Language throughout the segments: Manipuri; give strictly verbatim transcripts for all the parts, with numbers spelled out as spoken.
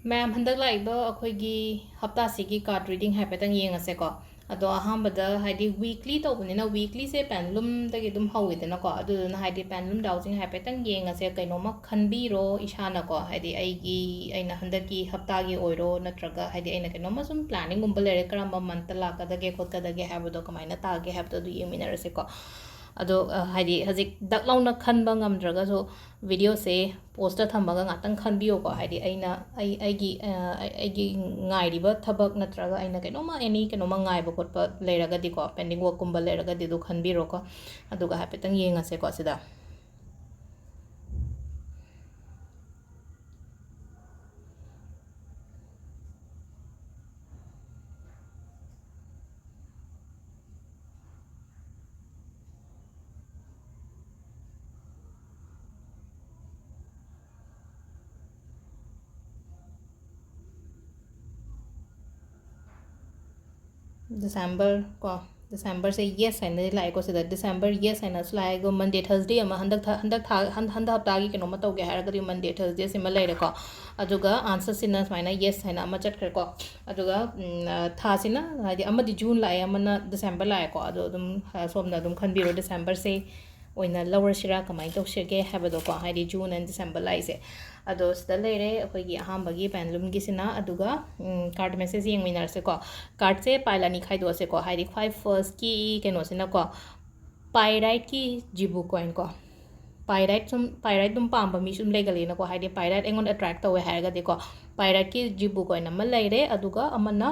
ꯃꯌꯥꯝ, ꯍꯟꯗꯛ ꯂꯥꯛꯏꯕ ꯑꯩꯈꯣꯏꯒꯤ ꯍꯞꯇꯥꯁꯤꯒꯤ card reading ꯍꯥꯏꯐꯦꯠꯇꯪ ꯌꯦꯡꯉꯁꯦꯀꯣ꯫ ꯑꯗꯣ ꯑꯍꯥꯟꯕꯗ ꯍꯥꯏꯗꯤ weekly ꯇꯧꯕꯅꯤꯅ, weeklyꯁꯦ ꯄꯦꯟꯂꯨꯝꯗꯒꯤ ꯑꯗꯨꯝ ꯍꯧꯋꯤꯗꯅꯀꯣ꯫ ꯑꯗꯨꯗꯨꯅ ꯍꯥꯏꯗꯤ ꯄꯦꯟꯂꯨꯝ ꯗꯥꯎꯁꯤꯡ ꯍꯥꯏꯐꯦꯠꯇꯪ ꯌꯦꯡꯉꯁꯦ꯫ ꯀꯩꯅꯣꯝꯃ ꯈꯟꯕꯤꯔꯣ ꯏꯁꯥꯅꯀꯣ, ꯍꯥꯏꯗꯤ ꯑꯩꯒꯤ, ꯑꯩꯅ ꯍꯟꯗꯛꯀꯤ ꯍꯞꯇꯥꯒꯤ ꯑꯣꯏꯔꯣ, ꯅꯠꯇ꯭ꯔꯒ ꯍꯥꯏꯗꯤ ꯑꯩꯅ ꯀꯩꯅꯣꯝꯃ ꯁꯨꯝ planningꯒꯨꯝꯕ ꯂꯩꯔꯦ, ꯀꯔꯝꯕ monthꯇ ꯂꯥꯛꯀꯗꯒꯦ ꯈꯣꯠꯀꯗꯒꯦ ꯍꯥꯏꯕꯗꯣ, ꯀꯃꯥꯏꯅ ꯇꯥꯒꯦ ꯍꯥꯏꯕꯗꯣ, ꯑꯗꯨ ꯌꯦꯡꯃꯤꯟꯅꯔꯁꯦꯀꯣ꯫ ꯑꯗꯣ, ꯑ, ꯍꯥꯏꯗꯤ ꯍꯧꯖꯤꯛ ꯗꯛ ꯂꯥꯎꯅ ꯈꯟꯕ ꯉꯝꯗ꯭ꯔꯒꯁꯨ videoꯁꯦ pause ꯇ ꯊꯝꯃꯒ ꯉꯥꯛꯇꯪ ꯈꯟꯕꯤꯌꯣꯀꯣ꯫ ꯍꯥꯏꯗꯤ ꯑꯩꯅ, ꯑꯩ, ꯑꯩꯒꯤ, ꯑ, ꯑꯩ-, ꯑꯩꯒꯤ ꯉꯥꯏꯔꯤꯕ ꯊꯕꯛ ꯅꯠꯇ꯭ꯔꯒ ꯑꯩꯅ ꯀꯩꯅꯣꯝꯃ, any ꯀꯩꯅꯣꯝꯃ ꯉꯥꯏꯕ ꯈꯣꯠꯄ ꯂꯩꯔꯒꯗꯤꯀꯣ, pending workꯀꯨꯝꯕ ꯂꯩꯔꯒꯗꯤ ꯑꯗꯨ ꯈꯟꯕꯤꯔꯣꯀꯣ꯫ ꯑꯗꯨꯒ ꯍꯥꯏꯐꯦꯠꯇꯪ ꯌꯦꯡꯉꯁꯦꯀꯣ ꯁꯤꯗ꯫ December ꯀꯣ, Decemberꯁꯦ yes ꯍꯥꯏꯅꯗꯤ ꯂꯥꯛꯑꯦꯀꯣ ꯁꯤꯗ꯫ December yes ꯍꯥꯏꯅꯁꯨ ꯂꯥꯛꯑꯦ꯫ ꯑꯗꯣ Monday, Thursday ꯑꯃ ꯍꯟꯗꯛ ꯊꯥ, ꯍꯟꯗꯛ ꯊꯥ, ꯍꯟ-, ꯍꯟꯗꯛ ꯍꯞꯇꯥꯒꯤ ꯀꯩꯅꯣꯝꯃ ꯇꯧꯒꯦ ꯍꯥꯏꯔꯒꯗꯤ Monday, Thursdayꯁꯤꯃ ꯂꯩꯔꯦꯀꯣ꯫ ꯑꯗꯨꯒ answerꯁꯤꯅ ꯁꯨꯃꯥꯏꯅ yes ꯍꯥꯏꯅ ꯑꯃ ꯆꯠꯈ꯭ꯔꯦꯀꯣ꯫ ꯑꯗꯨꯒ, ꯎꯝ, ꯑ, ꯊꯥꯁꯤꯅ ꯍꯥꯏꯗꯤ ꯑꯃꯗꯤ June ꯂꯥꯛꯑꯦ, ꯑꯃꯅ December ꯂꯥꯛꯑꯦꯀꯣ꯫ ꯑꯗꯣ ꯑꯗꯨꯝ, ꯑ, ꯁꯣꯝꯅ ꯑꯗꯨꯝ ꯈꯟꯕꯤꯔꯣ, Decemberꯁꯦ ꯑꯣꯏꯅ ꯂꯧꯔꯁꯤꯔꯥ, ꯀꯃꯥꯏꯅ ꯇꯧꯁꯤꯒꯦ ꯍꯥꯏꯕꯗꯣꯀꯣ, ꯍꯥꯏꯗꯤ June and December ꯂꯥꯛꯏꯁꯦ꯫ ꯑꯗꯣ ꯁꯤꯗ ꯂꯩꯔꯦ ꯑꯩꯈꯣꯏꯒꯤ ꯑꯍꯥꯟꯕꯒꯤ ꯄꯦꯟꯂꯨꯝꯒꯤꯁꯤꯅ꯫ ꯑꯗꯨꯒ, ꯎꯝ, card message ꯌꯦꯡꯃꯤꯟꯅꯔꯁꯦꯀꯣ꯫ Cardꯁꯦ pile ꯑꯅꯤ ꯈꯥꯏꯗꯣꯛꯑꯁꯦꯀꯣ꯫ ꯍꯥꯏꯗꯤ ꯈ꯭ꯋꯥꯏ firstꯀꯤ ꯀꯩꯅꯣꯁꯤꯅꯀꯣ, Pyriteꯀꯤ Jibu coin ꯀꯣ꯫ Pyrite ꯁꯨꯝ, Pyrite ꯑꯗꯨꯝ ꯄꯥꯝꯕ ꯃꯤ ꯁꯨꯝ ꯂꯩꯒꯜꯂꯤꯅꯀꯣ, ꯍꯥꯏꯗꯤ Pyrite ꯑꯩꯉꯣꯟꯗ attract ꯇꯧꯋꯦ ꯍꯥꯏꯔꯒꯗꯤꯀꯣ꯫ Pyriteꯀꯤ Jibu coin ꯑꯃ ꯂꯩꯔꯦ, ꯑꯗꯨꯒ ꯑꯃꯅ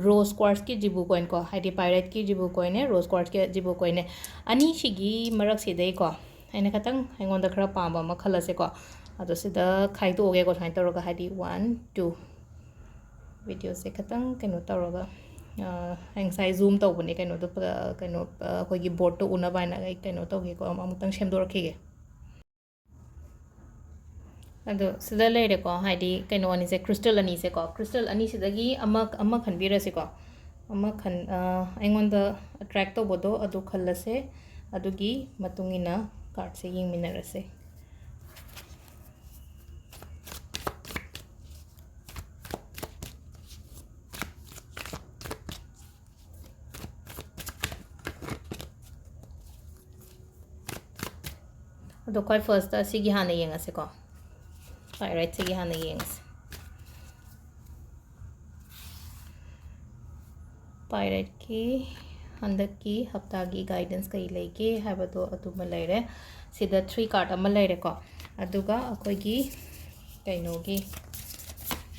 Rose Quartzꯀꯤ Jibu coin ꯀꯣ, ꯍꯥꯏꯗꯤ Pyriteꯀꯤ Jibu coinꯅꯦ, Rose Quartzꯀꯤ Jibu coinꯅꯦ꯫ ꯑꯅꯤꯁꯤꯒꯤ ꯃꯔꯛꯁꯤꯗꯩꯀꯣ, ꯑꯩꯅ ꯈꯇꯪ ꯑꯩꯉꯣꯟꯗ ꯈꯔ ꯄꯥꯝꯕ ꯑꯃ ꯈꯜꯂꯁꯦꯀꯣ꯫ ꯑꯗꯣ ꯁꯤꯗ ꯈꯥꯏꯗꯣꯛꯑꯒꯦꯀꯣ, ꯁꯨꯃꯥꯏꯅ ꯇꯧꯔꯒ, ꯍꯥꯏꯗꯤ one, two꯫ Videoꯁꯦ ꯈꯇꯪ ꯀꯩꯅꯣ ꯇꯧꯔꯒ, ꯑ, ꯑꯩ ꯉꯁꯥꯏ zoom ꯇꯧꯕꯅꯦ ꯀꯩꯅꯣꯗꯣ, ꯑ, ꯀꯩꯅꯣ, ꯑ, ꯑꯩꯈꯣꯏꯒꯤ boardꯇꯣ ꯎꯅꯕ ꯍꯥꯏꯅ꯫ ꯑꯩ ꯀꯩꯅꯣ ꯇꯧꯒꯦꯀꯣ, ꯑꯃ-, ꯑꯃꯨꯛꯇꯪ ꯁꯦꯝꯗꯣꯔꯛꯈꯤꯒꯦ꯫ ꯑꯗꯣ ꯁꯤꯗ ꯂꯩꯔꯦꯀꯣ, ꯍꯥꯏꯗꯤ ꯀꯩꯅꯣ ꯑꯅꯤꯁꯦ, crystal ꯑꯅꯤꯁꯦꯀꯣ, crystal ꯑꯅꯤꯁꯤꯗꯒꯤ ꯑꯃ, ꯑꯃ ꯈꯟꯕꯤꯔꯁꯤꯀꯣ꯫ ꯑꯃ ꯈꯟ-, ꯑ, ꯑꯩꯉꯣꯟꯗ attract ꯇꯧꯕꯗꯣ ꯑꯗꯨ ꯈꯜꯂꯁꯦ꯫ ꯑꯗꯨꯒꯤ ꯃꯇꯨꯡ ꯏꯟꯅ cardꯁꯦ ꯌꯦꯡꯃꯤꯟꯅꯔꯁꯦ꯫ ꯑꯗꯣ ꯈ꯭ꯋꯥꯏ ꯐꯥꯔꯁꯇ ꯑꯁꯤꯒꯤ ꯍꯥꯟꯅ ꯌꯦꯡꯉꯁꯤꯀꯣ꯫ ꯄꯥꯏꯔꯦꯠꯁꯤꯒꯤ ꯍꯥꯟꯅ ꯌꯦꯡꯉꯁꯤ꯫ ꯄꯥꯏꯔꯦꯠꯀꯤ ꯍꯟꯗꯛꯀꯤ ꯍꯞꯇꯥꯒꯤ ꯒꯥꯏꯗꯦꯟꯁ ꯀꯩ ꯂꯩꯒꯦ ꯍꯥꯏꯕꯗꯣ ꯑꯗꯨꯃ ꯂꯩꯔꯦ꯫ ꯁꯤꯗ ꯊ꯭ꯔꯤ ꯀꯥꯔꯠ ꯑꯃ ꯂꯩꯔꯦꯀꯣ꯫ ꯑꯗꯨꯒ ꯑꯩꯈꯣꯏꯒꯤ ꯀꯩꯅꯣꯒꯤ,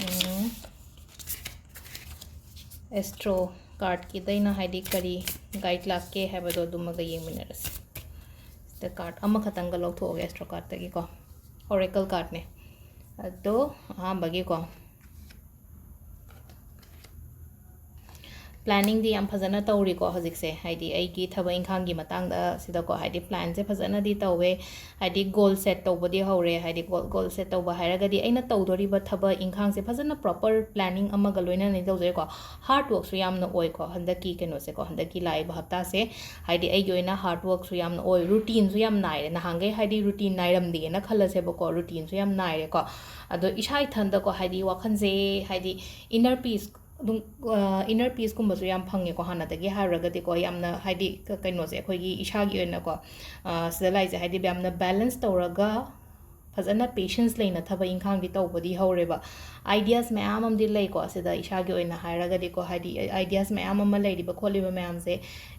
ꯎꯝ, ꯑꯦꯁꯇ꯭ꯔꯣ ꯀꯥꯔꯠꯀꯤꯗꯩꯅ ꯍꯥꯏꯗꯤ ꯀꯔꯤ ꯒꯥꯏꯗ ꯂꯥꯛꯀꯦ ꯍꯥꯏꯕꯗꯣ ꯑꯗꯨꯃꯒ ꯌꯦꯡꯃꯤꯟꯅꯔꯁꯤ꯫ ꯁꯤꯗ ꯀꯥꯔꯠ ꯑꯃꯈꯛꯇꯪꯒ ꯂꯧꯊꯣꯛꯑꯒꯦ ꯑꯦꯁꯇ꯭ꯔꯣ ꯀꯥꯔꯠꯇꯒꯤꯀꯣ꯫ ꯑꯣꯔꯦꯀꯜ ꯀꯥꯔꯠꯅꯦ꯫ ꯑꯗꯣ ꯑꯍꯥꯟꯕꯒꯤꯀꯣ, ꯄ꯭ꯂꯥꯅꯤꯡꯗꯤ ꯌꯥꯝ ꯐꯖꯅ ꯇꯧꯔꯤꯀꯣ ꯍꯧꯖꯤꯛꯁꯦ, ꯍꯥꯏꯗꯤ ꯑꯩꯒꯤ ꯊꯕꯛ ꯏꯪꯈꯥꯡꯒꯤ ꯃꯇꯥꯡꯗ ꯁꯤꯗꯀꯣ, ꯍꯥꯏꯗꯤ ꯄ꯭ꯂꯥꯟꯁꯦ ꯐꯖꯅꯗꯤ ꯇꯧꯋꯦ, ꯍꯥꯏꯗꯤ ꯒꯣꯜ ꯁꯦꯠ ꯇꯧꯕꯗꯤ ꯍꯧꯔꯦ, ꯍꯥꯏꯗꯤ ꯒꯣꯜ, ꯒꯣꯜ ꯁꯦꯠ ꯇꯧꯕ ꯍꯥꯏꯔꯒꯗꯤ ꯑꯩꯅ ꯇꯧꯗꯣꯔꯤꯕ ꯊꯕꯛ ꯏꯪꯈꯥꯡꯁꯦ ꯐꯖꯅ ꯄ꯭ꯔꯣꯄꯔ ꯄ꯭ꯂꯥꯅꯤꯡ ꯑꯃꯒ ꯂꯣꯏꯅꯅ ꯇꯧꯖꯩꯀꯣ꯫ ꯍꯥꯔꯗ ꯋꯥꯔꯛꯁꯨ ꯌꯥꯝꯅ ꯑꯣꯏꯀꯣ ꯍꯟꯗꯛꯀꯤ ꯀꯩꯅꯣꯁꯦꯀꯣ, ꯍꯟꯗꯛꯀꯤ ꯂꯥꯛꯏꯕ ꯍꯞꯇꯥꯁꯦ, ꯍꯥꯏꯗꯤ ꯑꯩꯒꯤ ꯑꯣꯏꯅ ꯍꯥꯔꯗ ꯋꯥꯔꯛꯁꯨ ꯌꯥꯝꯅ ꯑꯣꯏ, ꯔꯨꯇꯤꯟꯁꯨ ꯌꯥꯝ ꯅꯥꯏꯔꯦ꯫ ꯅꯍꯥꯟꯈꯩ ꯍꯥꯏꯗꯤ ꯔꯨꯇꯤꯟ ꯅꯥꯏꯔꯝꯗꯦꯅ ꯈꯜꯂꯁꯦꯕꯀꯣ, ꯔꯨꯇꯤꯟꯁꯨ ꯌꯥꯝ ꯅꯥꯏꯔꯦꯀꯣ꯫ ꯑꯗꯣ ꯏꯁꯥ ꯏꯊꯟꯗꯀꯣ, ꯍꯥꯏꯗꯤ ꯋꯥꯈꯜꯁꯦ, ꯍꯥꯏꯗꯤ ꯏꯟꯅꯔ ꯄꯤꯁ ꯑꯗꯨꯝ, ꯑ, ꯏꯟꯅꯔ ꯄꯤꯁꯀꯨꯝꯕꯁꯨ ꯌꯥꯝ ꯐꯪꯉꯦꯀꯣ ꯍꯥꯟꯅꯗꯒꯤ ꯍꯥꯏꯔꯨꯔꯒꯗꯤꯀꯣ꯫ ꯌꯥꯝꯅ ꯍꯥꯏꯗꯤ ꯀ-, ꯀꯩꯅꯣꯁꯦ, ꯑꯩꯈꯣꯏꯒꯤ ꯏꯁꯥꯒꯤ ꯑꯣꯏꯅꯀꯣ, ꯑ, ꯁꯤꯗ ꯂꯥꯛꯏꯁꯦ, ꯍꯥꯏꯗꯤ ꯌꯥꯝꯅ ꯕꯦꯂꯦꯟꯁ ꯇꯧꯔꯒ ꯐꯖꯅ ꯄꯦꯁꯦꯟꯁ ꯂꯩꯅ ꯊꯕꯛ ꯏꯪꯈꯥꯡꯗꯤ ꯇꯧꯕꯗꯤ ꯍꯧꯔꯦꯕ꯫ ꯑꯥꯏꯗꯤꯌꯥꯁ ꯃꯌꯥꯝ ꯑꯃꯗꯤ ꯂꯩꯀꯣ ꯁꯤꯗ ꯏꯁꯥꯒꯤ ꯑꯣꯏꯅ ꯍꯥꯏꯔꯒꯗꯤꯀꯣ, ꯍꯥꯏꯗꯤ ꯑꯥꯏꯗꯤꯌꯥꯁ ꯃꯌꯥꯝ ꯑꯃ ꯂꯩꯔꯤꯕ ꯈꯣꯠꯂꯤꯕ ꯃꯌꯥꯝꯁꯦ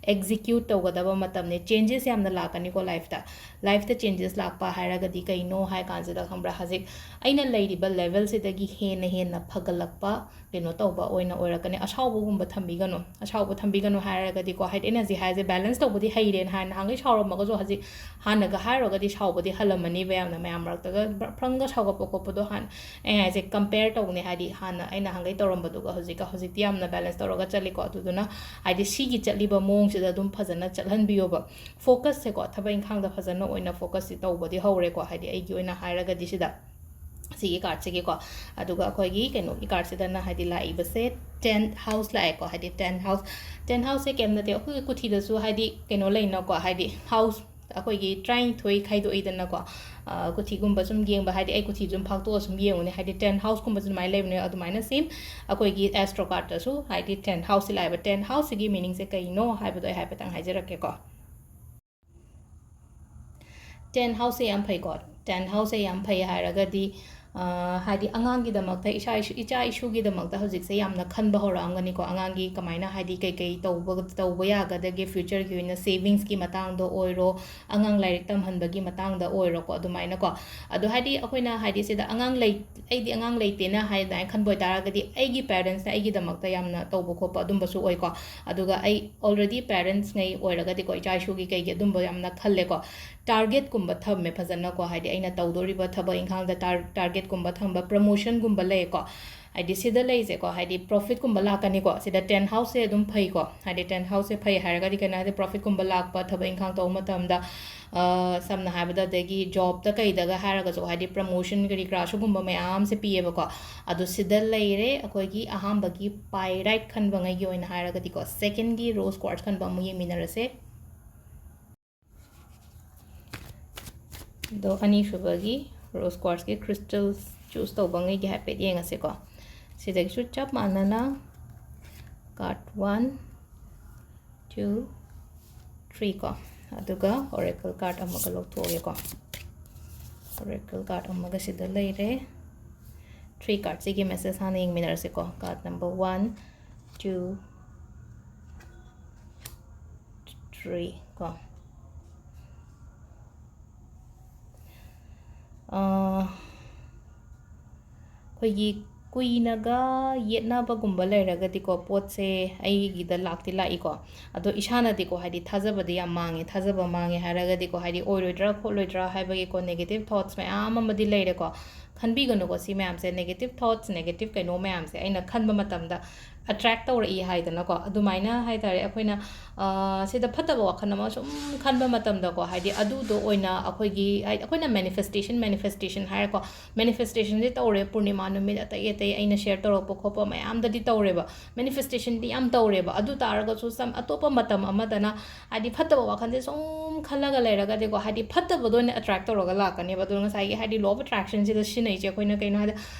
ꯑꯦꯛꯖꯤꯀ꯭ꯌꯨꯠ ꯇꯧꯒꯗꯕ ꯃꯇꯝꯅꯦ꯫ ꯆꯦꯟꯖꯦꯁ ꯌꯥꯝꯅ ꯂꯥꯛꯀꯅꯤꯀꯣ ꯂꯥꯏꯐꯇ꯫ ꯂꯥꯏꯐꯇ ꯆꯦꯟꯖꯦꯁ ꯂꯥꯛꯄ ꯍꯥꯏꯔꯒꯗꯤ ꯀꯩꯅꯣ ꯍꯥꯏ ꯀꯥꯟꯁꯤꯗ, ꯈꯪꯕ꯭ꯔꯥ, ꯍꯧꯖꯤꯛ ꯑꯩꯅ ꯂꯩꯔꯤꯕ ꯂꯦꯚꯦꯜꯁꯤꯗꯒꯤ ꯍꯦꯟꯅ ꯍꯦꯟꯅ ꯐꯒꯠꯂꯛꯄ ꯀꯩꯅꯣ ꯇꯧꯕ ꯑꯣꯏꯅ ꯑꯣꯏꯔꯛꯀꯅꯤ꯫ ꯑꯁꯥꯎꯕꯒꯨꯝꯕ ꯊꯝꯕꯤꯒꯅꯨ꯫ ꯑꯁꯥꯎꯕ ꯊꯝꯕꯤꯒꯅꯨ ꯍꯥꯏꯔꯒꯗꯤꯀꯣ, ꯍꯥꯏꯗꯤ ꯑꯩꯅ ꯍꯧꯖꯤꯛ ꯍꯥꯏꯁꯦ, ꯕꯦꯂꯦꯟꯁ ꯇꯧꯕꯗꯤ ꯍꯩꯔꯦꯅ ꯍꯥꯏ, ꯅꯍꯥꯟꯈꯩ ꯁꯥꯎꯔꯝꯃꯒꯁꯨ ꯍꯧꯖꯤꯛ ꯍꯥꯟꯅꯒ ꯍꯥꯏꯔꯨꯔꯒꯗꯤ ꯁꯥꯎꯕꯗꯤ ꯍꯜꯂꯝꯃꯅꯤꯕ ꯌꯥꯝꯅ꯫ ꯃꯌꯥꯝ ꯃꯔꯛꯇꯒ ꯕ꯭ꯔ-, ꯐ꯭ꯔꯪꯒ ꯁꯥꯎꯒꯠꯄ ꯈꯣꯠꯄꯗꯣ ꯍꯥꯟꯅ, ꯑꯩ ꯍꯥꯏꯁꯦ, ꯀꯝꯄꯦꯌꯔ ꯇꯧꯅꯦ꯫ ꯍꯥꯏꯗꯤ ꯍꯥꯟꯅ ꯑꯩꯅ ꯅꯍꯥꯟꯈꯩ ꯇꯧꯔꯝꯕꯗꯨꯒ ꯍꯧꯖꯤꯛꯀ, ꯍꯧꯖꯤꯛꯇꯤ ꯌꯥꯝꯅ ꯕꯦꯂꯦꯟꯁ ꯇꯧꯔꯒ ꯆꯠꯂꯤꯀꯣ꯫ ꯑꯗꯨꯗꯨꯅ ꯍꯥꯏꯗꯤ ꯁꯤꯒꯤ ꯆꯠꯂꯤꯕ ꯃꯑꯣꯡꯁꯤꯗ ꯑꯗꯨꯝ ꯐꯖꯅ ꯆꯠꯍꯟꯕꯤꯌꯣꯕ꯫ ꯐꯣꯀꯁꯁꯦꯀꯣ, ꯊꯕꯛ ꯏꯪꯈꯥꯡꯗ ꯐꯖꯅ ꯑꯣꯏꯅ ꯐꯣꯀꯁꯁꯤ ꯇꯧꯕꯗꯤ ꯍꯧꯔꯦꯀꯣ꯫ ꯍꯥꯏꯗꯤ ꯑꯩꯒꯤ ꯑꯣꯏꯅ ꯍꯥꯏꯔꯒꯗꯤ ꯁꯤꯗ ꯁꯤꯒꯤ ꯀꯥꯔꯠꯁꯤꯒꯤꯀꯣ꯫ ꯑꯗꯨꯒ ꯑꯩꯈꯣꯏꯒꯤ ꯀꯩꯅꯣꯒꯤ ꯀꯥꯔꯠꯁꯤꯗꯅ ꯍꯥꯏꯗꯤ ꯂꯥꯛꯏꯕꯁꯦ ꯇꯦꯟ ꯍꯥꯎꯁ ꯂꯥꯛꯑꯦꯀꯣ꯫ ꯍꯥꯏꯗꯤ ꯇꯦꯟ ꯍꯥꯎꯁ, ꯇꯦꯟ ꯍꯥꯎꯁꯁꯦ ꯀꯩꯝ ꯅꯠꯇꯦ, ꯑꯩꯈꯣꯏꯒꯤ ꯀꯨꯊꯤꯗꯁꯨ ꯍꯥꯏꯗꯤ ꯀꯩꯅꯣ ꯂꯩꯅꯀꯣ, ꯍꯥꯏꯗꯤ ꯍꯥꯎꯁ ꯑꯩꯈꯣꯏꯒꯤ ꯇꯔꯥꯅꯤꯊꯣꯏ ꯈꯥꯏꯗꯣꯛꯏꯗꯅꯀꯣ꯫ ꯑ, ꯀꯨꯊꯤꯒꯨꯝꯕ ꯁꯨꯝ ꯌꯦꯡꯕ, ꯍꯥꯏꯗꯤ ꯑꯩ ꯀꯨꯊꯤꯁꯨ ꯁꯨꯝ ꯐꯥꯛꯇꯣꯛꯑ ꯁꯨꯝ ꯌꯦꯡꯉꯨꯅꯦ, ꯍꯥꯏꯗꯤ ꯇꯦꯟ ꯍꯥꯎꯁꯀꯨꯝꯕꯁꯨ ꯑꯗꯨꯃꯥꯏꯅ ꯂꯩꯕꯅꯦ꯫ ꯑꯗꯨꯃꯥꯏꯅ ꯁꯦꯝ ꯑꯩꯈꯣꯏꯒꯤ ꯑꯦꯁꯇ꯭ꯔꯣ ꯀꯥꯔꯠꯇꯁꯨ ꯍꯥꯏꯗꯤ ꯇꯦꯟ ꯍꯥꯎꯁꯁꯤ ꯂꯥꯛꯑꯦꯕ꯫ ꯇꯦꯟ ꯍꯥꯎꯁꯁꯤꯒꯤ ꯃꯤꯅꯤꯡꯁꯦ ꯀꯩꯅꯣ ꯍꯥꯏꯕꯗꯣ ꯑꯩ ꯍꯥꯏꯐꯦꯠꯇꯪ ꯍꯥꯏꯖꯔꯛꯀꯦꯀꯣ꯫ Ten house ꯁꯦ ꯌꯥꯝ ꯐꯩꯀꯣ. Ten house ꯁꯦ ꯌꯥꯝ ꯐꯩ ꯍꯥꯏꯔꯒꯗꯤ, ꯑ, ꯍꯥꯏꯗꯤ ꯑꯉꯥꯡꯒꯤꯗꯃꯛꯇ, ꯏꯆꯥ ꯏꯁꯨ, ꯏꯆꯥ ꯏꯁꯨꯒꯤꯗꯃꯛꯇ ꯍꯧꯖꯤꯛꯁꯦ ꯌꯥꯝꯅ ꯈꯟꯕ ꯍꯧꯔꯛꯑꯝꯒꯅꯤꯀꯣ꯫ ꯑꯉꯥꯡꯒꯤ ꯀꯃꯥꯏꯅ, ꯍꯥꯏꯗꯤ ꯀꯩꯀꯩ ꯇꯧꯕ, ꯇꯧꯕ ꯌꯥꯒꯗꯒꯦ future ꯒꯤ ꯑꯣꯏꯅ, savings ꯀꯤ ꯃꯇꯥꯡꯗ ꯑꯣꯏꯔꯣ, ꯑꯉꯥꯡ ꯂꯥꯏꯔꯤꯛ ꯇꯝꯍꯟꯕꯒꯤ ꯃꯇꯥꯡꯗ ꯑꯣꯏꯔꯣꯀꯣ, ꯑꯗꯨꯃꯥꯏꯅꯀꯣ꯫ ꯑꯗꯣ ꯍꯥꯏꯗꯤ ꯑꯩꯈꯣꯏꯅ ꯍꯥꯏꯗꯤ ꯁꯤꯗ ꯑꯉꯥꯡ ꯂꯩ, ꯑꯩꯗꯤ ꯑꯉꯥꯡ ꯂꯩꯇꯦꯅ ꯍꯥꯏ ꯑꯗꯨꯃꯥꯏꯅ ꯈꯟꯕ ꯑꯣꯏꯇꯥꯔꯒꯗꯤ, ꯑꯩꯒꯤ parents ꯅ ꯑꯩꯒꯤꯗꯃꯛꯇ ꯌꯥꯝꯅ ꯇꯧꯕ ꯈꯣꯠꯄ ꯑꯗꯨꯝꯕꯁꯨ ꯑꯣꯏꯀꯣ꯫ ꯑꯗꯨꯒ ꯑꯩ already parents ꯉꯩ ꯑꯣꯏꯔꯒꯗꯤꯀꯣ, ꯏꯆꯥ ꯏꯁꯨꯒꯤ ꯀꯩꯒꯤ ꯑꯗꯨꯝꯕ ꯌꯥꯝꯅ ꯈꯜꯂꯦꯀꯣ꯫ Target ꯀꯨꯝꯕ ꯊꯝꯃꯦ ꯐꯖꯅꯀꯣ, ꯍꯥꯏꯗꯤ ꯑꯩꯅ ꯇꯧꯗꯣꯔꯤꯕ ꯊꯕꯛ ꯏꯪꯈꯥꯡꯗ tar-, target ꯀꯨꯝꯕ ꯊꯝꯕ, promotion ꯒꯨꯝꯕ ꯂꯩꯀꯣ꯫ ꯍꯥꯏꯗꯤ ꯁꯤꯗ ꯂꯩꯁꯦꯀꯣ, ꯍꯥꯏꯗꯤ profit ꯀꯨꯝꯕ ꯂꯥꯛꯀꯅꯤꯀꯣ꯫ ꯁꯤꯗ ten house ꯁꯦ ꯑꯗꯨꯝ ꯐꯩꯀꯣ, ꯍꯥꯏꯗꯤ ten house ꯁꯦ ꯐꯩ ꯍꯥꯏꯔꯒꯗꯤ ꯀꯩꯅꯣ ꯍꯥꯏꯗꯤ profit ꯀꯨꯝꯕ ꯂꯥꯛꯄ, ꯊꯕꯛ ꯏꯪꯈꯥꯡ ꯇꯧꯕ ꯃꯇꯝꯗ, ꯑ, ꯁꯝꯅ ꯍꯥꯏꯔꯕꯗ ꯑꯗꯒꯤ job ꯇ ꯀꯩꯗꯒ ꯍꯥꯏꯔꯒꯁꯨ ꯍꯥꯏꯗꯤ promotion ꯀꯔꯤ ꯀꯔꯥ ꯁꯤꯒꯨꯝꯕ ꯃꯌꯥꯝꯁꯦ ꯄꯤꯌꯦꯕꯀꯣ꯫ ꯑꯗꯣ ꯁꯤꯗ ꯂꯩꯔꯦ ꯑꯩꯈꯣꯏꯒꯤ ꯑꯍꯥꯟꯕꯒꯤ pyrite ꯈꯟꯕꯉꯩꯒꯤ ꯑꯣꯏꯅ ꯍꯥꯏꯔꯒꯗꯤꯀꯣ꯫ Second ꯒꯤ rose quartz ꯈꯟꯕ ꯑꯃꯨꯛ ꯌꯦꯡꯃꯤꯟꯅꯔꯁꯦ꯫ ꯑꯗꯣ ꯑꯅꯤꯁꯨꯕꯒꯤ rose quartz ꯀꯤ crystals choose ꯇꯧꯕꯉꯩꯒꯤ ꯍꯥꯏꯐꯦꯠ ꯌꯦꯡꯉꯁꯤꯀꯣ꯫ ꯁꯤꯗꯒꯤꯁꯨ ꯆꯞ ꯃꯥꯟꯅꯅ card one, two, three ꯀꯣ, ꯑꯗꯨꯒ oracle card ꯑꯃꯒ ꯂꯧꯊꯣꯛꯑꯒꯦꯀꯣ꯫ Oracle card ꯑꯃꯒ ꯁꯤꯗ ꯂꯩꯔꯦ꯫ Three card ꯁꯤꯒꯤ message ꯍꯥꯟꯅ ꯌꯦꯡꯃꯤꯟꯅꯔꯁꯤꯀꯣ꯫ Card number one, two, three ꯀꯣ꯫ ꯑ, ꯑꯩꯈꯣꯏꯒꯤ ꯀꯨꯏꯅꯒ ꯌꯦꯠꯅꯕꯒꯨꯝꯕ ꯂꯩꯔꯒꯗꯤꯀꯣ, ꯄꯣꯠꯁꯦ ꯑꯩꯒꯤꯗ ꯂꯥꯛꯇꯤ ꯂꯥꯛꯏꯀꯣ꯫ ꯑꯗꯣ ꯏꯁꯥꯅꯗꯤꯀꯣ, ꯍꯥꯏꯗꯤ ꯊꯥꯖꯕꯗꯤ ꯌꯥꯝ ꯃꯥꯡꯉꯦ꯫ ꯊꯥꯖꯕ ꯃꯥꯡꯉꯦ ꯍꯥꯏꯔꯒꯗꯤꯀꯣ, ꯍꯥꯏꯗꯤ ꯑꯣꯏꯔꯣꯏꯗ꯭ꯔꯥ ꯈꯣꯠꯂꯣꯏꯗ꯭ꯔꯥ ꯍꯥꯏꯕꯒꯤꯀꯣ, negative thoughts ꯃꯌꯥꯝ ꯑꯃꯗꯤ ꯂꯩꯔꯦꯀꯣ꯫ ꯈꯟꯕꯤꯒꯅꯨꯀꯣ ꯁꯤ ꯃꯌꯥꯝꯁꯦ, negative thoughts, negative ꯀꯩꯅꯣ ꯃꯌꯥꯝꯁꯦ ꯑꯩꯅ ꯈꯟꯕ ꯃꯇꯝꯗ attract ꯇꯧꯔꯛꯏ ꯍꯥꯏꯗꯅꯀꯣ꯫ ꯑꯗꯨꯃꯥꯏꯅ ꯍꯥꯏ ꯇꯥꯔꯦ, ꯑꯩꯈꯣꯏꯅ, ꯑ, ꯁꯤꯗ ꯐꯠꯇꯕ ꯋꯥꯈꯜ ꯑꯃ ꯁꯨꯝ ꯈꯟꯕ ꯃꯇꯝꯗꯀꯣ, ꯍꯥꯏꯗꯤ ꯑꯗꯨꯗꯣ ꯑꯣꯏꯅ ꯑꯩꯈꯣꯏꯒꯤ, ꯍꯥꯏꯗꯤ ꯑꯩꯈꯣꯏꯅ manifestation, manifestation ꯍꯥꯏꯔꯀꯣ, manifestation ꯁꯦ ꯇꯧꯔꯦ꯫ ꯄꯨꯔꯅꯤꯃꯥ ꯅꯨꯃꯤꯠ ꯑꯇꯩ ꯑꯇꯩ ꯑꯩꯅ share ꯇꯧꯔꯛꯄ ꯈꯣꯠꯄ ꯃꯌꯥꯝꯗꯗꯤ ꯇꯧꯔꯦꯕ, manifestation ꯗꯤ ꯌꯥꯝ ꯇꯧꯔꯦꯕ꯫ ꯑꯗꯨ ꯇꯥꯔꯒꯁꯨ ꯁꯝ-, ꯑꯇꯣꯞꯄ ꯃꯇꯝ ꯑꯃꯗꯅ ꯍꯥꯏꯗꯤ ꯐꯠꯇꯕ ꯋꯥꯈꯜꯁꯦ ꯁꯨꯝ ꯈꯜꯂꯒ ꯂꯩꯔꯒꯗꯤꯀꯣ, ꯍꯥꯏꯗꯤ ꯐꯠꯇꯕꯗꯣ ꯑꯣꯏꯅ attract ꯇꯧꯔꯒ ꯂꯥꯛꯀꯅꯦꯕ꯫ ꯑꯗꯨꯅ ꯉꯁꯥꯏꯒꯤ ꯍꯥꯏꯗꯤ law of attraction ꯁꯤꯗ ꯁꯤꯖꯤꯟꯅꯩꯁꯦ ꯑꯩꯈꯣꯏꯅ ꯀꯩꯅꯣ ꯍꯥꯏꯗ,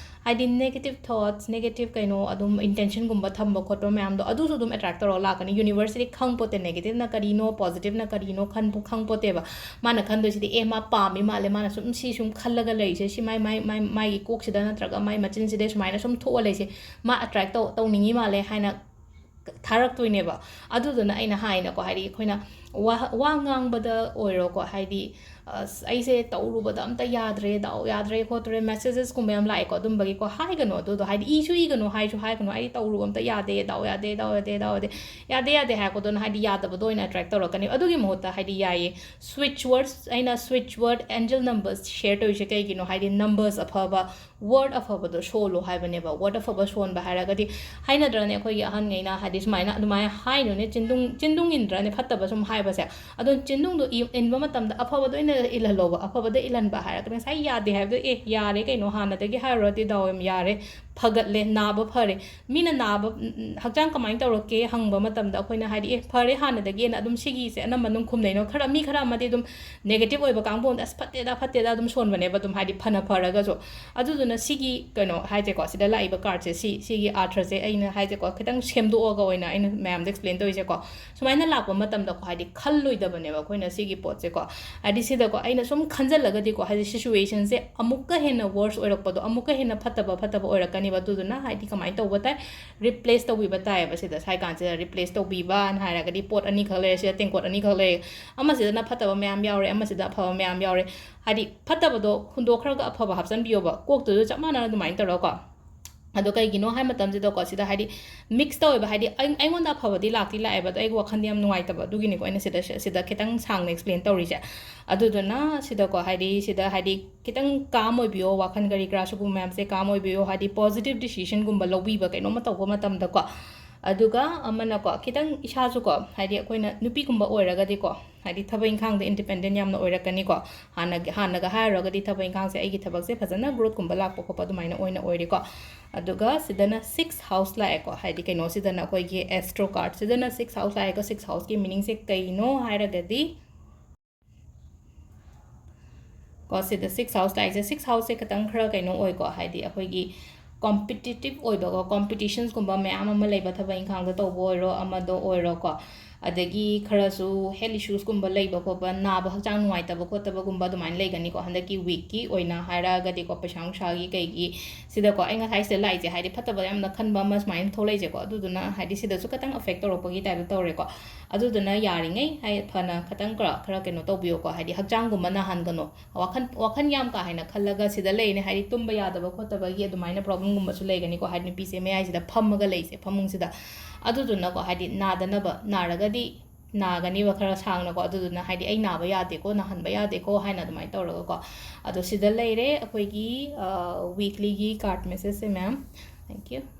ꯍꯥꯏꯗꯤ negative thoughts, negative ꯀꯩꯅꯣ, ꯑꯗꯨꯝ intentionꯒꯨꯝꯕ ꯊꯝꯕ ꯈꯣꯠꯄ ꯃꯌꯥꯝꯗꯣ, ꯑꯗꯨꯁꯨ ꯑꯗꯨꯝ attract ꯇꯧꯔꯒ ꯂꯥꯛꯀꯅꯤ꯫ Universeꯁꯤꯗꯤ ꯈꯪꯄꯣꯠꯇꯦ, negativeꯅ ꯀꯔꯤꯅꯣ, positiveꯅ ꯀꯔꯤꯅꯣ ꯈꯟꯕ ꯈꯪꯄꯣꯠꯇꯦꯕ꯫ ꯃꯥꯅ ꯈꯟꯗꯣꯏꯁꯤꯗꯤ, "ꯑꯦ, ꯃꯥ ꯄꯥꯝꯃꯤ ꯃꯥꯜꯂꯦ, ꯃꯥꯅ ꯁꯨꯝ ꯁꯤ ꯁꯨꯝ ꯈꯜꯂꯒ ꯂꯩꯔꯤꯁꯦ, ꯁꯤ ꯃꯥꯏ, ꯃꯥꯏ, ꯃꯥꯏ, ꯃꯥꯒꯤ ꯀꯣꯛꯁꯤꯗ ꯅꯠꯇ꯭ꯔꯒ ꯃꯥꯏ ꯃꯆꯤꯟꯁꯤꯗ ꯁꯨꯃꯥꯏꯅ ꯁꯨꯝ ꯊꯣꯛꯑ ꯂꯩꯁꯦ, ꯃꯥ attract ꯇꯧ-, ꯇꯧꯅꯤꯡꯉꯤ ꯃꯥꯜꯂꯦ" ꯍꯥꯏꯅ ꯊꯥꯔꯛꯇꯣꯏꯅꯦꯕ꯫ ꯑꯗꯨꯗꯨꯅ ꯑꯩꯅ ꯍꯥꯏꯅꯀꯣ, ꯍꯥꯏꯗꯤ ꯑꯩꯈꯣꯏꯅ ꯋꯥ, ꯋꯥ ꯉꯥꯡꯕꯗ ꯑꯣꯏꯔꯣꯀꯣ, ꯍꯥꯏꯗꯤ, "ꯑꯁ, ꯑꯩꯁꯦ ꯇꯧꯔꯨꯕꯗ ꯑꯝꯇ ꯌꯥꯗ꯭ꯔꯦ, ꯗꯥꯎ ꯌꯥꯗ꯭ꯔꯦ ꯈꯣꯠꯇ꯭ꯔꯦ", messagesꯀꯨꯝꯕ ꯌꯥꯝ ꯂꯥꯛꯑꯦꯀꯣ, ꯑꯗꯨꯝꯕꯒꯤꯀꯣ, ꯍꯥꯏꯒꯅꯨ ꯑꯗꯨꯗꯣ, ꯍꯥꯏꯗꯤ ꯏꯁꯨ ꯏꯒꯅꯨ, ꯍꯥꯏꯁꯨ ꯍꯥꯏꯒꯅꯨ, "ꯑꯩ ꯇꯧꯔꯨꯕ ꯑꯝꯇ ꯌꯥꯗꯦ, ꯗꯥꯎ ꯌꯥꯗꯦ, ꯗꯥꯎ ꯌꯥꯗꯦ, ꯗꯥꯎ ꯌꯥꯗꯦ", ꯌꯥꯗꯦ ꯌꯥꯗꯦ ꯍꯥꯏꯔꯛꯄꯗꯨꯅ ꯍꯥꯏꯗꯤ ꯌꯥꯗꯕꯗꯣ ꯑꯣꯏꯅ attract ꯇꯧꯔꯛꯀꯅꯤ꯫ ꯑꯗꯨꯒꯤ ꯃꯍꯨꯠꯇ ꯍꯥꯏꯗꯤ ꯌꯥꯏꯌꯦ, switch words, ꯑꯩꯅ switch word angel numbers share ꯇꯧꯔꯤꯁꯦ ꯀꯩꯒꯤꯅꯣ ꯍꯥꯏꯗꯤ numbers ꯑꯐꯕ, word ꯑꯐꯕꯗꯣ ꯁꯣꯜꯂꯣ ꯍꯥꯏꯕꯅꯦꯕ꯫ Word ꯑꯐꯕ ꯁꯣꯟꯕ ꯍꯥꯏꯔꯒꯗꯤ, ꯍꯥꯏꯅꯗ꯭ꯔꯅꯦ ꯑꯩꯈꯣꯏꯒꯤ ꯑꯍꯟꯉꯩꯅ, ꯍꯥꯏꯗꯤ ꯁꯨꯃꯥꯏꯅ ꯑꯗꯨꯃꯥꯏꯅ ꯍꯥꯏꯅꯨꯅꯦ, ꯆꯤꯟꯗꯨꯡ, ꯆꯤꯟꯗꯨꯡ ꯏꯟꯗ꯭ꯔꯅꯦ ꯐꯠꯇꯕ ꯁꯨꯝ ꯍꯥꯏꯕꯁꯦ꯫ ꯑꯗꯣ ꯆꯤꯟꯗꯨꯡꯗꯣ ꯏ-, ꯏꯟꯕ ꯃꯇꯝꯗ ꯑꯐꯕꯗ ꯑꯣꯏꯅ ꯏꯜꯍꯜꯂꯣꯕ꯫ ꯑꯐꯕꯗ ꯏꯜꯍꯟꯕ ꯍꯥꯏꯔꯒꯗꯤ ꯉꯁꯥꯏ ꯌꯥꯗꯦ ꯍꯥꯏꯕꯗꯣ, "ꯑꯦ, ꯌꯥꯔꯦ ꯀꯩꯅꯣ, ꯍꯥꯟꯅꯗꯒꯤ ꯍꯥꯏꯔꯨꯔꯗꯤ ꯗꯥꯎ ꯌꯥꯝ ꯌꯥꯔꯦ, ꯐꯒꯠꯂꯦ, ꯅꯥꯕ ꯐꯔꯦ"꯫ ꯃꯤꯅ ꯅꯥꯕ, ꯎꯝ, ꯎꯝ, "ꯍꯛꯆꯥꯡ ꯀꯃꯥꯏꯅ ꯇꯧꯔꯛꯀꯦ?" ꯍꯪꯕ ꯃꯇꯝꯗ ꯑꯩꯈꯣꯏꯅ ꯍꯥꯏꯗꯤ, "ꯑꯦ, ꯐꯔꯦ ꯍꯥꯟꯅꯗꯒꯤꯅ", ꯑꯗꯨꯝ ꯁꯤꯒꯤꯁꯦ ꯑꯅꯝꯕ ꯑꯗꯨꯝ ꯈꯨꯝꯅꯩꯅꯣ꯫ ꯈꯔ, ꯃꯤ ꯈꯔ ꯑꯃꯗꯤ ꯑꯗꯨꯝ negative ꯑꯣꯏꯕ ꯀꯥꯡꯕꯨ ꯑꯃꯗꯤ, "ꯑꯁ, ꯐꯠꯇꯦꯗ, ꯐꯠꯇꯦꯗ", ꯑꯗꯨꯝ ꯁꯣꯟꯕꯅꯦꯕ ꯑꯗꯨꯝ, ꯍꯥꯏꯗꯤ ꯐꯅ ꯐꯔꯒꯁꯨ꯫ ꯑꯗꯨꯗꯨꯅ ꯁꯤꯒꯤ ꯀꯩꯅꯣ ꯍꯥꯏꯁꯦꯀꯣ, ꯁꯤꯗ ꯂꯥꯛꯏꯕ cardꯁꯦ, ꯁꯤ, ꯁꯤꯒꯤ ꯑꯥꯔꯊꯁꯦ ꯑꯩꯅ ꯍꯥꯏꯁꯦꯀꯣ, ꯈꯤꯇꯪ ꯁꯦꯝꯗꯣꯛꯑꯒ ꯑꯣꯏꯅ ꯑꯩꯅ ꯃꯌꯥꯝꯗ explain ꯇꯧꯔꯤꯁꯦꯀꯣ꯫ ꯁꯨꯃꯥꯏꯅ ꯂꯥꯛꯄ ꯃꯇꯝꯗꯀꯣ, ꯍꯥꯏꯗꯤ ꯈꯜꯂꯣꯏꯗꯕꯅꯦꯕ ꯑꯩꯈꯣꯏꯅ ꯁꯤꯒꯤ ꯄꯣꯠꯁꯦꯀꯣ꯫ ꯍꯥꯏꯗꯤ ꯁꯤꯗꯀꯣ, ꯑꯩꯅ ꯁꯨꯝ ꯈꯟꯖꯜꯂꯒꯗꯤꯀꯣ, ꯍꯥꯏꯗꯤ situationꯁꯦ ꯑꯃꯨꯛꯀ ꯍꯦꯟꯅ worse ꯑꯣꯏꯔꯛꯄꯗꯣ, ꯑꯃꯨꯛꯀ ꯍꯦꯟꯅ ꯐꯠꯇꯕ, ꯐꯠꯇꯕ ꯑꯣꯏꯔꯛꯀꯅꯤꯕ꯫ ꯑꯗꯨꯗꯨꯅ ꯍꯥꯏꯗꯤ ꯀꯃꯥꯏꯅ ꯇꯧꯕ ꯇꯥꯏ? Replace ꯇꯧꯕꯤꯕ ꯇꯥꯏꯌꯦꯕ ꯁꯤꯗ꯫ ꯁꯥꯏ ꯀꯥꯟꯁꯤꯗ replace ꯇꯧꯕꯤꯕꯅ ꯍꯥꯏꯔꯒꯗꯤ ꯄꯣꯠ ꯑꯅꯤꯈꯛ ꯂꯩꯔꯦ, ꯁꯤꯗ ꯇꯦꯡꯀꯣꯠ ꯑꯅꯤꯈꯛ ꯂꯩꯔꯦ꯫ ꯑꯃꯁꯤꯗꯅ ꯐꯠꯇꯕ ꯃꯌꯥꯝ ꯌꯥꯎꯔꯦ, ꯑꯃꯁꯤꯗ ꯑꯐꯕ ꯃꯌꯥꯝ ꯌꯥꯎꯔꯦ꯫ ꯍꯥꯏꯗꯤ ꯐꯠꯇꯕꯗꯣ ꯍꯨꯟꯗꯣꯛꯈ꯭ꯔꯒ ꯑꯐꯕ ꯍꯥꯞꯆꯤꯟꯕꯤꯌꯣꯕ꯫ ꯀꯣꯛꯇꯨꯁꯨ ꯆꯞ ꯃꯥꯟꯅꯅ ꯑꯗꯨꯃꯥꯏꯅ ꯇꯧꯔꯒꯀꯣ꯫ ꯑꯗꯣ ꯀꯩꯒꯤꯅꯣ ꯍꯥꯏ ꯃꯇꯝꯁꯤꯗꯀꯣ, ꯁꯤꯗ ꯍꯥꯏꯗꯤ mix ꯇꯧꯋꯦꯕ, ꯍꯥꯏꯗꯤ ꯑꯩ-, ꯑꯩꯉꯣꯟꯗ ꯑꯐꯕꯗꯤ ꯂꯥꯛꯇꯤ ꯂꯥꯛꯑꯦꯕ, ꯑꯗꯣ ꯑꯩꯒꯤ ꯋꯥꯈꯜꯗꯤ ꯌꯥꯝ ꯅꯨꯡꯉꯥꯏꯇꯕ, ꯑꯗꯨꯒꯤꯅꯤꯀꯣ ꯑꯩꯅ ꯁꯤꯗ, ꯁꯤꯗ ꯈꯤꯇꯪ ꯁꯥꯡꯅ explain ꯇꯧꯔꯤꯁꯦ꯫ ꯑꯗꯨꯗꯨꯅ ꯁꯤꯗꯀꯣ, ꯍꯥꯏꯗꯤ ꯁꯤꯗ ꯍꯥꯏꯗꯤ ꯈꯤꯇꯪ calm ꯑꯣꯏꯕꯤꯌꯣ, ꯋꯥꯈꯜ ꯀꯔꯤ ꯀꯔꯥ ꯁꯤꯒꯨꯝꯕ ꯃꯌꯥꯝꯁꯦ calm ꯑꯣꯏꯕꯤꯌꯣ, ꯍꯥꯏꯗꯤ positive decisionꯒꯨꯝꯕ ꯂꯧꯕꯤꯕ ꯀꯩꯅꯣꯝꯃ ꯇꯧꯕ ꯃꯇꯝꯗꯀꯣ꯫ ꯑꯗꯨꯒ ꯑꯃꯅꯀꯣ, ꯈꯤꯇꯪ ꯏꯁꯥꯁꯨꯀꯣ, ꯍꯥꯏꯗꯤ ꯑꯩꯈꯣꯏꯅ ꯅꯨꯄꯤꯒꯨꯝꯕ ꯑꯣꯏꯔꯒꯗꯤꯀꯣ, ꯍꯥꯏꯗꯤ ꯊꯕꯛ ꯏꯪꯈꯥꯡꯗ independent ꯌꯥꯝꯅ ꯑꯣꯏꯔꯛꯀꯅꯤꯀꯣ꯫ ꯍꯥꯟꯅꯒꯤ, ꯍꯥꯟꯅꯒ ꯍꯥꯏꯔꯨꯔꯒꯗꯤ ꯊꯕꯛ ꯏꯪꯈꯥꯡꯁꯦ, ꯑꯩꯒꯤ ꯊꯕꯛꯁꯦ ꯐꯖꯅ growthꯀꯨꯝꯕ ꯂꯥꯛꯄ ꯈꯣꯠꯄ ꯑꯗꯨꯃꯥꯏꯅ ꯑꯣꯏꯅ ꯑꯣꯏꯔꯦꯀꯣ꯫ ꯑꯗꯨꯒ ꯁꯤꯗꯅ six house ꯂꯥꯛꯑꯦꯀꯣ, ꯍꯥꯏꯗꯤ ꯀꯩꯅꯣꯁꯤꯗꯅ ꯑꯩꯈꯣꯏꯒꯤ Astro card ꯁꯤꯗꯅ six house ꯂꯥꯛꯑꯦꯀꯣ꯫ Six houseꯀꯤ meaningꯁꯦ ꯀꯩꯅꯣ ꯍꯥꯏꯔꯒꯗꯤ, ꯀꯣ ꯁꯤꯗ ꯁꯤꯛꯁ ꯍꯥꯎꯁ ꯂꯥꯛꯏꯁꯦ, ꯁꯤꯛꯁ ꯍꯥꯎꯁꯁꯦ ꯈꯤꯇꯪ ꯈꯔ ꯀꯩꯅꯣ ꯑꯣꯏꯀꯣ, ꯍꯥꯏꯗꯤ ꯑꯩꯈꯣꯏꯒꯤ ꯀꯣꯝꯄꯤꯇꯤꯇꯤꯞ ꯑꯣꯏꯕꯀꯣ, ꯀꯣꯝꯄꯤꯇꯤꯁꯟꯁꯀꯨꯝꯕ ꯃꯌꯥꯝ ꯑꯃ ꯂꯩꯕ, ꯊꯕꯛ ꯏꯪꯈꯥꯡꯗ ꯇꯧꯕ ꯑꯣꯏꯔꯣ, ꯑꯃꯗ ꯑꯣꯏꯔꯣꯀꯣ, ꯑꯗꯒꯤ ꯈꯔꯁꯨ ꯍꯦꯜꯊ ꯏꯁꯨꯁꯀꯨꯝꯕ ꯂꯩꯕ ꯈꯣꯠꯄ, ꯅꯥꯕ, ꯍꯛꯆꯥꯡ ꯅꯨꯡꯉꯥꯏꯇꯕ ꯈꯣꯠꯇꯕꯒꯨꯝꯕ ꯑꯗꯨꯃꯥꯏꯅ ꯂꯩꯒꯅꯤꯀꯣ꯫ ꯍꯟꯗꯛꯀꯤ ꯋꯤꯛꯀꯤ ꯑꯣꯏꯅ ꯍꯥꯏꯔꯛꯑꯒꯗꯤꯀꯣ, ꯄꯩꯁꯥ ꯅꯨꯡꯁꯥꯒꯤ ꯀꯩꯒꯤ ꯁꯤꯗꯀꯣ, ꯑꯩ ꯉꯁꯥꯏ ꯁꯤꯗ ꯂꯥꯛꯏꯁꯦ ꯍꯥꯏꯗꯤ ꯐꯠꯇꯕ ꯌꯥꯝꯅ ꯈꯟꯕ ꯑꯃ ꯁꯨꯃꯥꯏꯅ ꯊꯣꯛꯂꯛꯏꯁꯦꯀꯣ, ꯑꯗꯨꯗꯨꯅ ꯍꯥꯏꯗꯤ ꯁꯤꯗꯁꯨ ꯈꯤꯇꯪ ꯑꯐꯦꯛ ꯇꯧꯔꯛꯄꯒꯤ ꯇꯥꯏꯞꯇ ꯇꯧꯔꯦꯀꯣ꯫ ꯑꯗꯨꯗꯨꯅ ꯌꯥꯔꯤꯉꯩ ꯍꯥꯏ ꯐꯅ ꯈꯤꯇꯪ ꯈꯔ ꯈꯔ ꯀꯩꯅꯣ ꯇꯧꯕꯤꯌꯣꯀꯣ, ꯍꯥꯏꯗꯤ ꯍꯛꯆꯥꯡꯒꯨꯝꯕ ꯅꯥꯍꯟꯒꯅꯣ, ꯋꯥꯈꯜ ꯋꯥꯈꯜ ꯌꯥꯝ ꯀꯥ ꯍꯦꯟꯅ ꯈꯜꯂꯒ ꯁꯤꯗ ꯂꯩꯅꯦ ꯍꯥꯏꯗꯤ ꯇꯨꯝꯕ ꯌꯥꯗꯕ ꯈꯣꯠꯇꯕꯒꯤ ꯑꯗꯨꯃꯥꯏꯅ ꯄ꯭ꯔꯣꯕ꯭ꯂꯦꯝꯒꯨꯝꯕꯁꯨ ꯂꯩꯒꯅꯤꯀꯣ, ꯍꯥꯏꯗꯤ ꯅꯨꯄꯤꯁꯦ ꯃꯌꯥꯏꯁꯤꯗ ꯐꯝꯃꯒ ꯂꯩꯁꯦ ꯐꯃꯨꯡꯁꯤꯗ꯫ ꯑꯗꯨꯗꯨꯅꯀꯣ, ꯍꯥꯏꯗꯤ ꯅꯥꯗꯅꯕ, ꯅꯥꯔꯒꯗꯤ ꯅꯥꯒꯅꯤꯕ ꯈꯔ ꯁꯥꯡꯅꯀꯣ, ꯑꯗꯨꯗꯨꯅ ꯍꯥꯏꯗꯤ ꯑꯩ ꯅꯥꯕ ꯌꯥꯗꯦꯀꯣ, ꯅꯥꯍꯟꯕ ꯌꯥꯗꯦꯀꯣ ꯍꯥꯏꯅ ꯑꯗꯨꯃꯥꯏꯅ ꯇꯧꯔꯒꯀꯣ꯫ ꯑꯗꯣ ꯁꯤꯗ ꯂꯩꯔꯦ ꯑꯩꯈꯣꯏꯒꯤ ꯋꯤꯛꯂꯤꯒꯤ ꯀꯥꯔꯗ ꯃꯦꯁꯦꯖꯁꯦ ꯃꯌꯥꯝ꯫ Thank you.